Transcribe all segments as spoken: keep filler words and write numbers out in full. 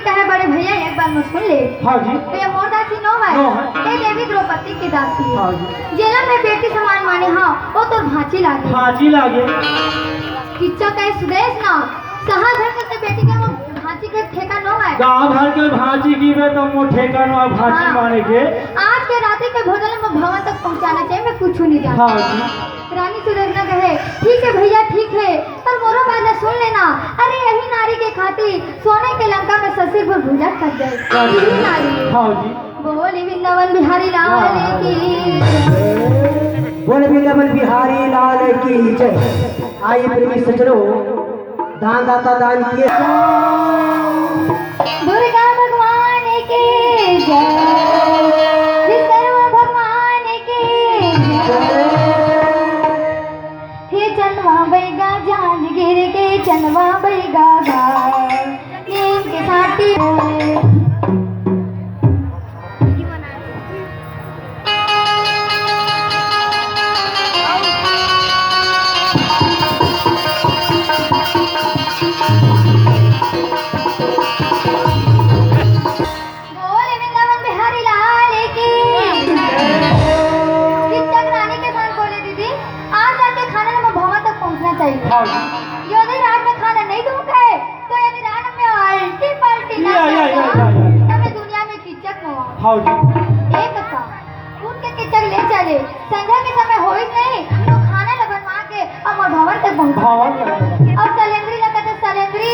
कहे बड़े भैया, एक बात में सुन ले। हाँ जी। ये मोर दासी नो है। नो है। ये देवी द्रौपदी की दासी है। हाँ जी। जेला मैं बेटी समान माने, हाँ, वो तो भांची लागे। भांची लागे। किच्चा कहे सुदेश ना, शहर भर के ते बेटी के वो भांची के ठेका नो है। गांव भर के भांची की बे तो वो ठेका नो है, भांची हाँ। माने के। आज के राती के भोजन में भवन तक पहुंचाना चाहिए, मैं कुछ नहीं जानता। हाँ जी। रानी सुदेश ना कहे, ठीक है भैया, ठीक है, पर मोरो बात ला सुन लेना। अरे यही नारी के खातिर सोने के लंका में ससुर पर भुजा खा जाए। यही नारी। हाँ जी। बोली वृंदावन बिहारी लाल की। बोल वृंदावन बिहारी लाल की जय। आइए प्रेमी सज्जनों, दान दाता दान किए। दुर्गा भगवान की जय, विश्वकर्मा भगवान की जय। हे चंदवा बैगा जांजगीर के, चंदवा बैगा गा, नीम के साटी। बोल वृंदावन बिहारी लाल की। किच्चक रानी के साथ बोले, दीदी, आज रात के खाना में भवन तक पहुंचना चाहिए। हाँ जी। यदि रात में खाना नहीं दूं कहे, तो यदि रात में अल्टी पल्टी ना या, या, या, करता, या, या। तब मैं दुनिया में किच्चक नो। हाँ जी। एक का उठ के किच्चक ले चले। संझा के समय होइस नहीं, तो खाना ल बनवा के अउ मोर भवन तक पहुंचा। भवन तक। अउ सलेंद्री ल कहते, सलेंद्री,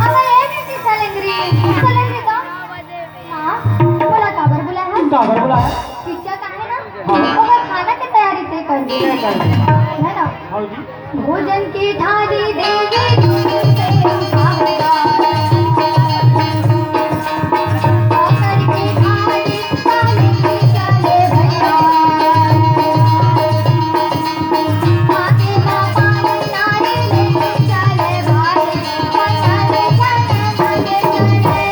अब ये बेटी सलेंद्री, सलेंद्री तो माँ, बोला काबर बुलाया है? काबर बुलाया है? किच्चा का है ना? हाँ। ओकर खाना के तैयारी ते कर दे। तय कर दे। है ना? हाँ जी। भोजन की थाली देवी तुझे उठाऊंगा। आकर की थाली थाली की चले भैया। आगे ना पानी नारी लेके चले भाई। चले, चले, चले, चले, चले।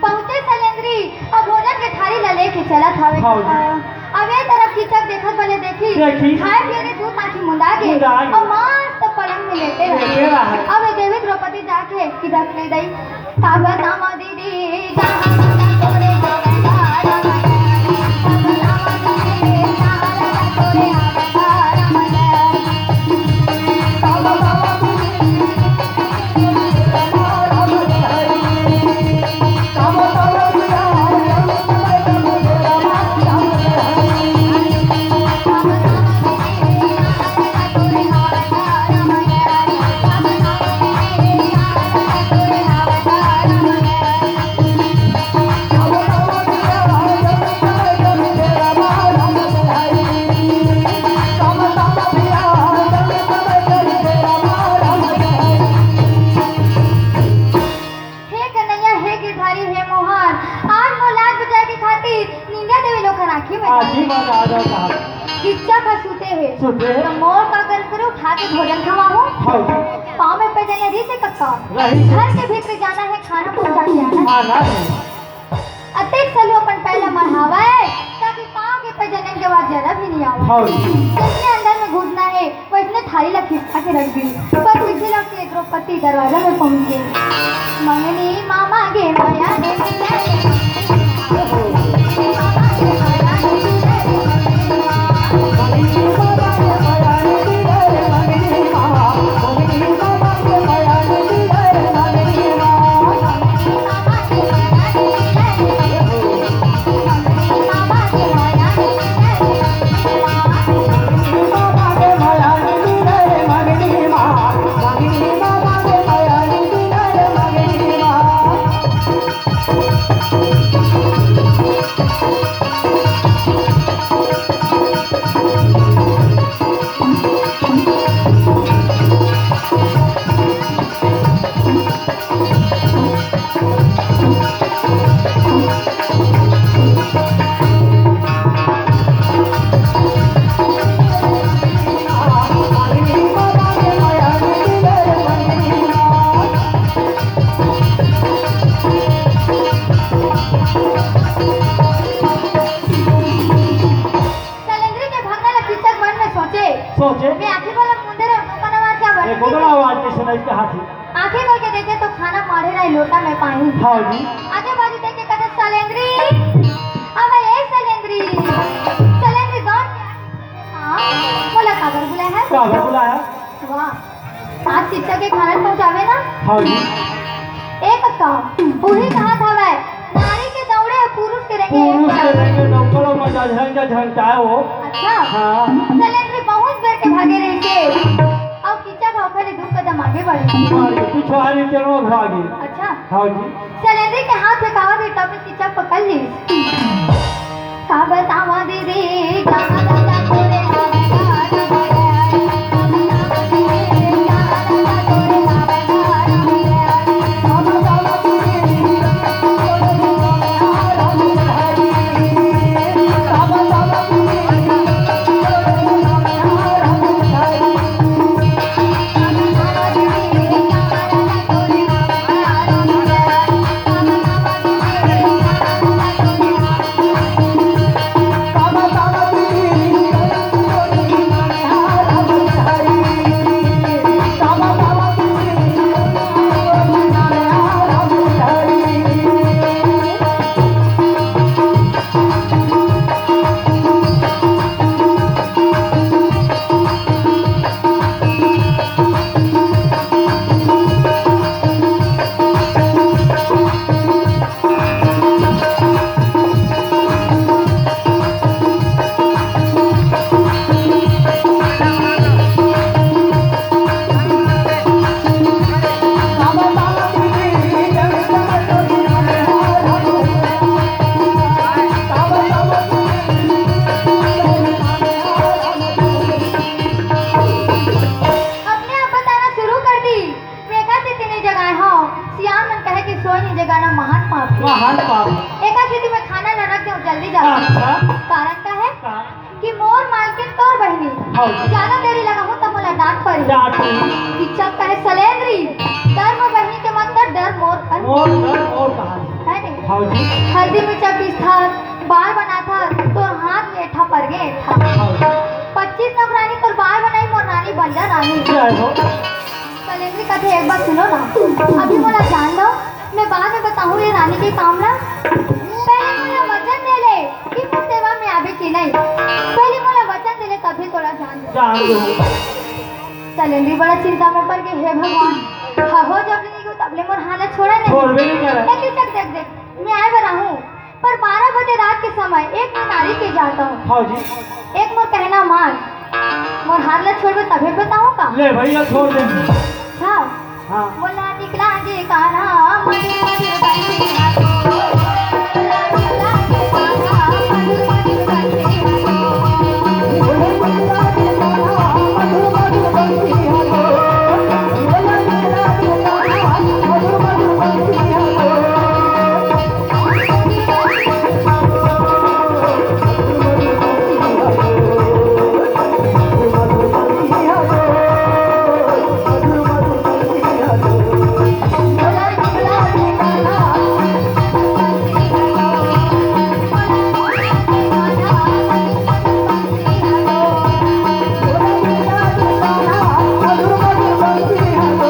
पहुंचे सलेंद्री, अब भोजन के थाली ला लेके चलत हवे। हाँ जी। अब ए तरफ किचक देखत बने देखी, देखी। खाए पिए के दूध आँखी मुंदा गे। मुंदा गे। अब मस्त पलंग में लेटे रहे। लेटे रहे। अब ए देवी द्रौपदी जाके किचक ले दई। का बतावा दीदी, कहाँ तोरे हे कन्हैया, हे गिरधारी, हे मोहन, आज मोर लाज बचाए के खातिर निंदिया देवी लोग कर आँखी में आँखी में आ जाओ साहब। किच्चा का सूते हे। सूते हे। तो मोर का कर करो, उठा के भोजन खवाओ। हाँ। पाँव में पैजनिया रहिसे कक्का। रहिसे। घर के भीतर जाना है, खाना पहुँचा के आना है। आना है। अतेक सलू अपन पैर ला मढ़ावय, ताकि पाँव के पैजनिया के बाद जरा भी नहीं आवे। हाँ। जैसे अंदर में घुसना है, वैसने थाली ला खिसका के रख दी। पर पीछे लौट के द्रौपदी दरवाजा में पहुंच गई। मंगनी मामा गे मया ने मिला रे। कोदला आवाज के सुनाई के हाथी। आंखें खोल के देखे तो खाना माढ़े रहे लोटा में पानी। हाँ जी। आगे बाजू देख के कहथे, "सलेंद्री, अब ए सलेंद्री।" सलेंद्री दौड़ के आके, "हाँ, मोला काबर बुलाय हस?" काबर बुलाय हस? वाह, आज शिक्षा के खाना पहुंचावे ना? हाँ जी। ए कक्का, उही कहात हवय, नारी के दौड़े अउ पुरुष के रेंगे। पुरुष के रेंगे, नौकरो में जा झंझा झंझाए हो। अच्छा। हाँ। सलेंद्री बहुत बेर के भागे रहिसे। अउ किचक ह ओखर ले दू कदम आगे बढ़े। मार के पिछवारी के लोग भागे। अच्छा। हाँ जी। सलेंद्री के हाथ में कावत रही, तब में किचक पकड़ ली। का बतावा दीदी, कहाँ दादा तोरे अपने आप बताना शुरू कर दी। एका सेती नइ जगाए हव, सियान मन कहे कि सोए नइ जगाना महान पाप हे। महान पाप। एका सेती मैं खाना ल रख देहूं, जल्दी जाओ। अच्छा। कारण का हे? का? कि मोर मालकिन तोर बहिनी। हाँ। ज्यादा देरी लगाहूं त मोला डांट परी। डांट परी। किचक कहे सलेंद्री, डर मोर बहिनी के मत कर, डर मोर कर। मोर डर मोर कहानी। हे नहीं? हाँ जी। हल्दी मिर्चा पीसथस, बाल बनाथस, तोर हाथ में एठा पर गे एठा। हाँ। पच्चीस नौकरानी तोर बाल बनाही, मोर रानी बन जा रानी। जय हो। सलेंद्री कथे, "एक बात सुनो ना, अभी मोला जान दो, मैं बाद में बताहूँ ये रानी के काम ला। पहले मोला वचन दे ले कि मोर सेवा में आबे कि नहीं। पहले मोला वचन दे ले, तभी तोला जान दो।" जान दो। सलेंद्री बड़ा चिंता में पड़ गे, "हे भगवान, हहो जब ले नहीं गो, तब ले मोर हालत छोड़ा नहीं।" छोड़बे नहीं करे। लेकिन चक देख, देख, मैं आए बर आहूँ, पर बारह बजे रात के समय एक मैं नारी के जात हूँ। हाँ जी। एक मोर कहना मान, मोर हाथ ला छोड़बे तभे बताहूँ का? ले भैया छोड़ दे। हाँ। हाँ। मोला निकला जे कान्हा, मधुर मधुर बंसी हाथों।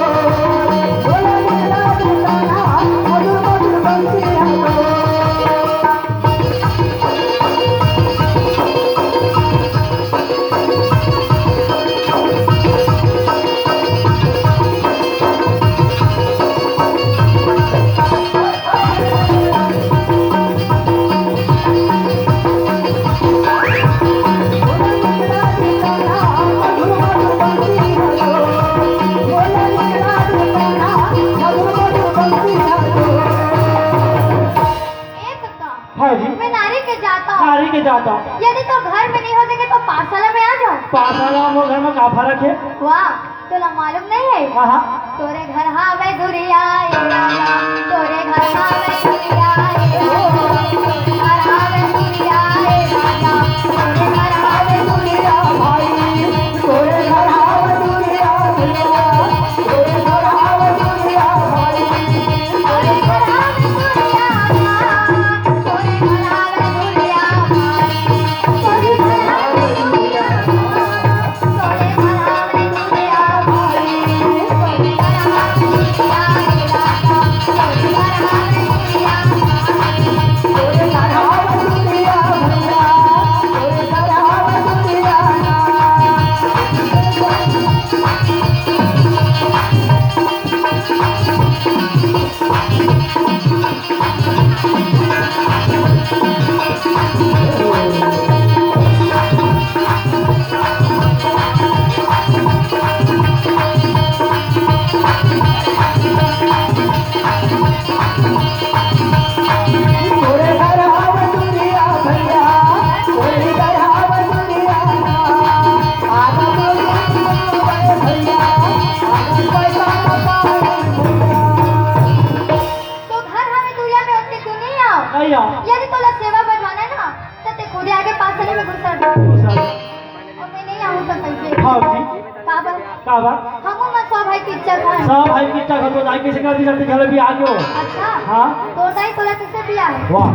मोला निकला जे कान्हा, मधुर मधुर बंसी हाथों। ए कक्का, हाँ जी। मैं नारी के जात हूँ। नारी के जात हूँ। यदि तोर घर में नहीं हो सके तो पाठशाला में आ जाओ। पाठशाला और मोर घर में का फर्क हे? वाह, तोला मालूम नहीं हे? हाँ, हाँ। तोरे घर हावे दुरिया ए राजा, तोरे घर हावे दुरिया ए राजा, तोरे घर हावे दुरिया ए राजा, तोरे घर हावे दुरिया भाई, तोरे घर हावे दुरिया भैया। हमू मन सब भाई किच्चक हन। सब भाई किच्चक हन, तो दाई कइसे कर दी जाती, घर भी आ गयो। अच्छा। हाँ। तोर दाई तोला कइसे बियाहे? वाह।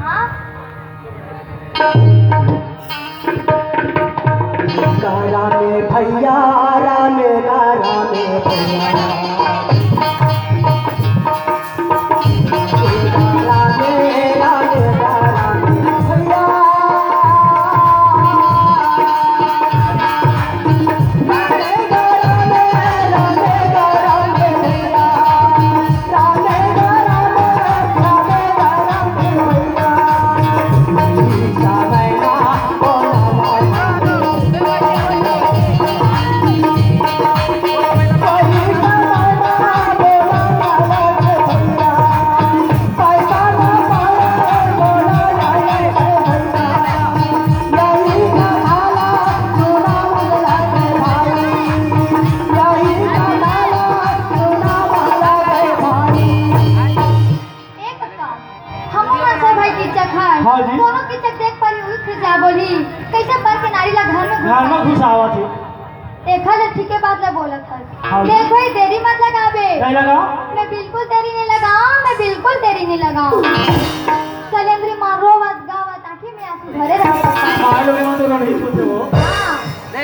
हाँ? रामे भैया, रामे रा, रामे भैया। रामे, रामे रा, रामे भैया। ए कक्का, हमू मन सब भाई किच्चक हन। हाँ जी। कोनो किच्चक देख पारी, उही खिसिया बोली, "कइसे बर के नारी ला घर में घर में घुसा?" घुसावत हे। एखर ले ठीके बात ला बोलत हस। हाँ जी। देखो, ये देरी मत लगाबे। नहीं लगा। मैं बिल्कुल देरी नहीं लगाऊं, मैं बिल्कुल देरी नहीं लगाऊं। सलेंद्री माँ रोवत गावत आंखी में आंसू भरे रहत। माय लोग मन तो नहीं सोते हो। हाँ।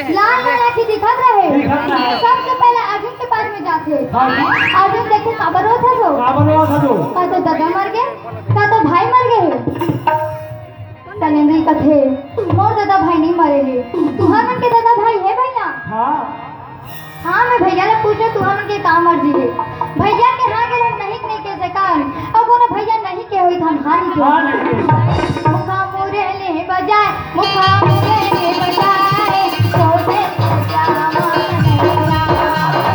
लाल लाल आँखी दिखत रहे। दिखत रहे। सबसे पहले अर्जुन के पास में जाथे। हाँ जी। अर्जुन देखे, "काबर रोवत हस ओ?" काबर रोवत हस ओ? का तो ददा मर गे, का तो भाई मर गे हे। सलेंद्री कथे, "मोर ददा भाई नहीं मरे हे, तुहर मन के ददा भाई हे भैया?" हाँ। हाँ, मैं भैया ला पूछो, तुहर मन के का मर्जी हे? भैया के हाँ के हम नहीं, नहीं कह सकन, अउ कोनो भैया नहीं के होई, त हम हाँ नहीं कह हाँ, नहीं कह सकन। मुखा मुरली बजाए, मुखा मुरली बजाए, छोटे श्यामा कन्हैया।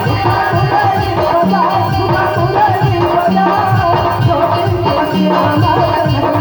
मुखा मुरली बजाए, मुखा मुरली बजाए, छोटे श्यामा कन्हैया।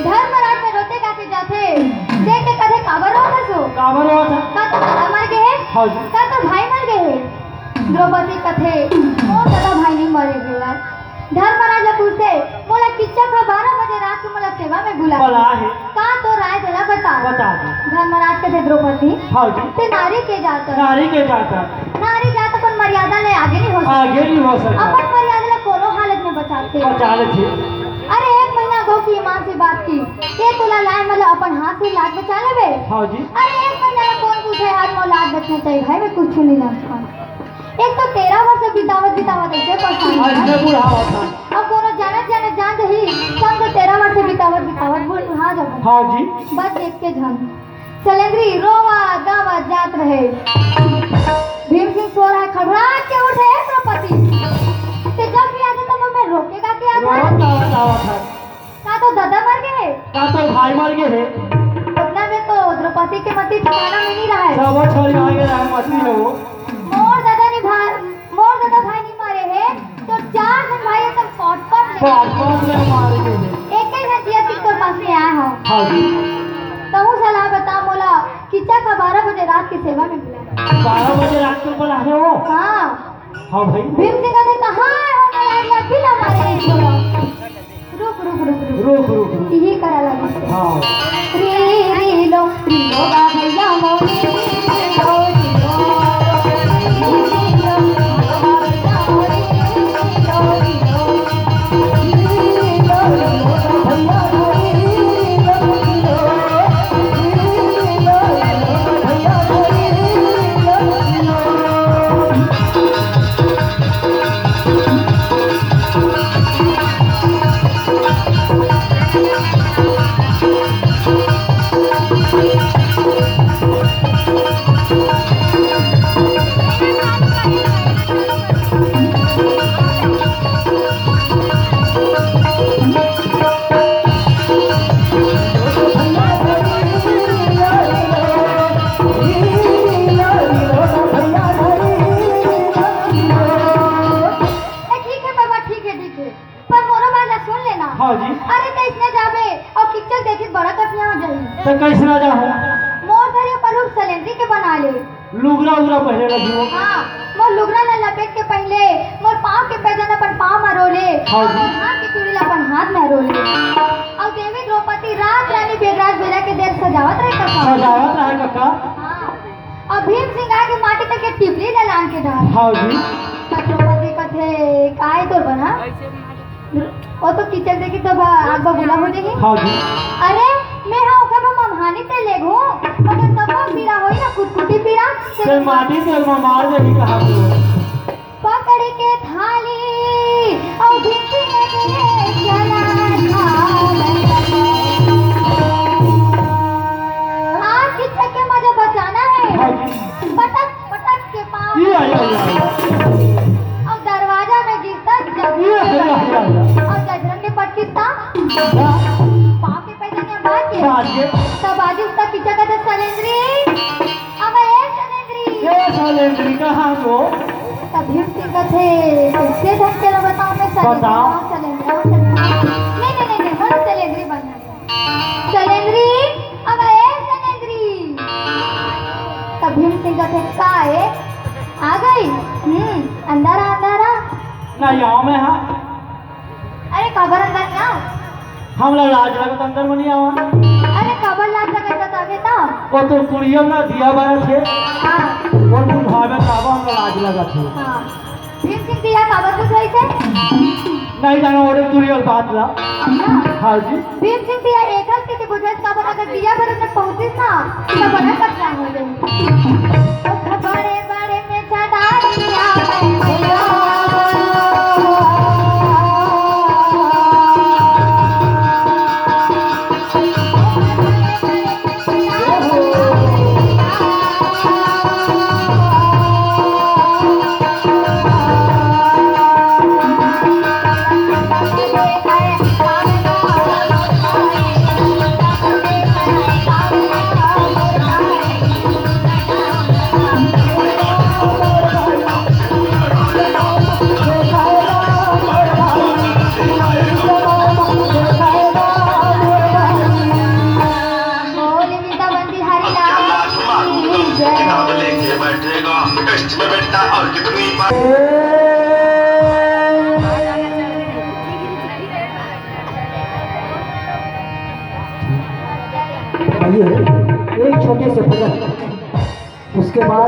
धर्मराज में रोते गाते जाथे, देख के कथे, "काबर रोत हस ओ?" काबर रोत हस? का तो ददा मर गे हे? हाँ जी। का तो भाई मर गे हे? द्रौपदी कथे, "मोर ददा भाई नहीं मरे हे यार।" धर्मराज ला पूछथे, "मोला किच्चक ह बारह बजे रात के मोला सेवा में बुला बुला हे। का तो राय तेला बता।" बता दे। धर्मराज कथे, "द्रौपदी, हाँ जी। ते नारी के जात हस। नारी के जात हस। नारी जात अपन मर्यादा ले आगे नहीं हो सकती। आगे नहीं हो सकता। अपन मर्यादा ला कोनो हालत में बचाथे।" बचा लेथे। अरे एक महीना गो की ईमान से बात की, ये तोला लाए मतलब अपन हाथ से लात बचा लेबे। हाँ जी। अरे एक महीना ला कौन पूछे यार, मोर लात बचना चाहिए भाई, मैं कुछ नहीं जानता। एक तो तेरह वर्ष बितावत बितावत ऐसे परेशान हूँ। ऐसे बुढ़ावत हन। अब कोनो जानत जानत जान जही, समझो तेरह वर्ष बितावत बितावत बुढ़ा जाबो। हाँ जी। बस देख के जान। सलेंद्री रोवा गावा जात रहे। भीम सिंह सो रहा है, खड़बड़ा के उठे, "ए द्रौपदी, ते जब भी आते तो मैं रोके गा के आता है।" रोवा गावा जात है। का तो ददा मर गे हे? का तोर भाई मर गे हे? ओतना में तो द्रौपदी के मती ठिकाना में नहीं रहा है। सब छोड़ आगे रहा मती है वो। मोर दादा नहीं भाई, मोर दादा भाई नहीं मारे हे, तो चार झन भाई अपन पॉटपॉट ले पॉटपॉट ले मारे गे हे। एक ही झन जिया कि तोर पास में आया हो। हाँ जी। तहूँ सलाह बता मोला, किचक बारह बजे रात के सेवा में बुला। बारह बजे रात के बुला रहे हो? हाँ। हाँ भाई। भीम सिंह कहते, "कहाँ है वो नारायण? अभी ना मारे इसको।" रुक, रुक, रुक, रुक। रुक, रुक, रुक। यही करा लगी। हाँ। री, री, लो, री, लो, बा भैया मोरी, री, लो, री, लो, री, लो, बा भैया मोरी, री, लो, री, लो, री, लो, री, लो, बा भैया मोरी, री, लो, री, लो, री, लो, बा भैया मोरी, री, लो, री, लो। ए, ठीक है बाबा, ठीक है, ठीक है, पर मोरो बात ला सुन लेना। हाँ जी। अरे, त इसने जाबे अउ किचक देखी, बड़ा कठिया हो जाही। त कैसे ना जाहूँ? मोर धरे पर रूप सलेंद्री के बना ले। लुगरा उगरा पहने लगी हो। हाँ, मोर लुगरा ला लपेट के पहले, मोर पाँव के पैजन अपन पाँव में रोले, हाँ जी। हाथ के चूड़ी ला अपन हाथ में रोले। अउ देवी द्रौपदी रात रानी बेदराज बेरा के देर सजावत रहे कका। सजावत रहे कका। हाँ। अउ भीम सिंह आके माटी तक के टिपली ला लान के डाल। हाँ जी। त द्रौपदी कथे, "काय तोर बना?" वो तो किचक देखी तब आग बबूला हो जाही। हाँ जी। अरे, मैं हाँ ओकर बर ममहानी तेल लेगहूँ, मगर सब पीरा होई ना, कुटकुटी पीरा। तेल माटी तेल में मार देही कहा तू। पकड़ के थाली, और भिंडी में तेल चला थाल। आज किचक के मजा बचाना है। हाँ जी। पटक पटक के पाँव। या, या, या, या। अउ दरवाजा में गिरता जब या, या, या, या। अउ जजरन में पटकिसता। या। पाँव के पैजनिया बांध के। बांध के। तब आजी उसका पीछा कहता, "सलेंद्री, अब ए सलेंद्री।" ए सलेंद्री, कहाँ हो? तब भीम सिंह कथे, "कैसे ढंग के ला बताओ मैं सलेंद्री, बताओ। कौन सलेंद्री, कौन सलेंद्री?" नहीं, नहीं, नहीं, नहीं, बोलो सलेंद्री बनना है। सलेंद्री, अब ए सलेंद्री। तब भीम सिंह कथे, "का ए? आ गई? हम्म, अंदर आ, अंदर आ।" नहीं आवा मैं, हाँ। अरे, काबर अंदर ना? हमला लाज लगत अंदर में नहीं आवा। अरे, काबर लाज लगत बतावे ता? वो तो कुड़िया ना दिया बारा थे। हाँ। वो बुझावे काबर हमला लाज लगत है। हाँ। भीम सिंह दिया काबर बुझाइस हे? नहीं जाना, ओरे दूरी और बात ला। अच्छा। हाँ जी। भीम सिंह दिया एक हफ्ते के बुझाइस काबर, अगर दिया भर में पहुंचिस ना, तो बड़ा कचरा हो जाए। बड़े बड़े में चढ़ा दिया है भैया। बोल वृंदावन बिहारी लाल की जय। किताब लेके बैठेगा, टेस्ट में बैठता और कितनी बार आइए, एक छोटे से भजन, उसके बाद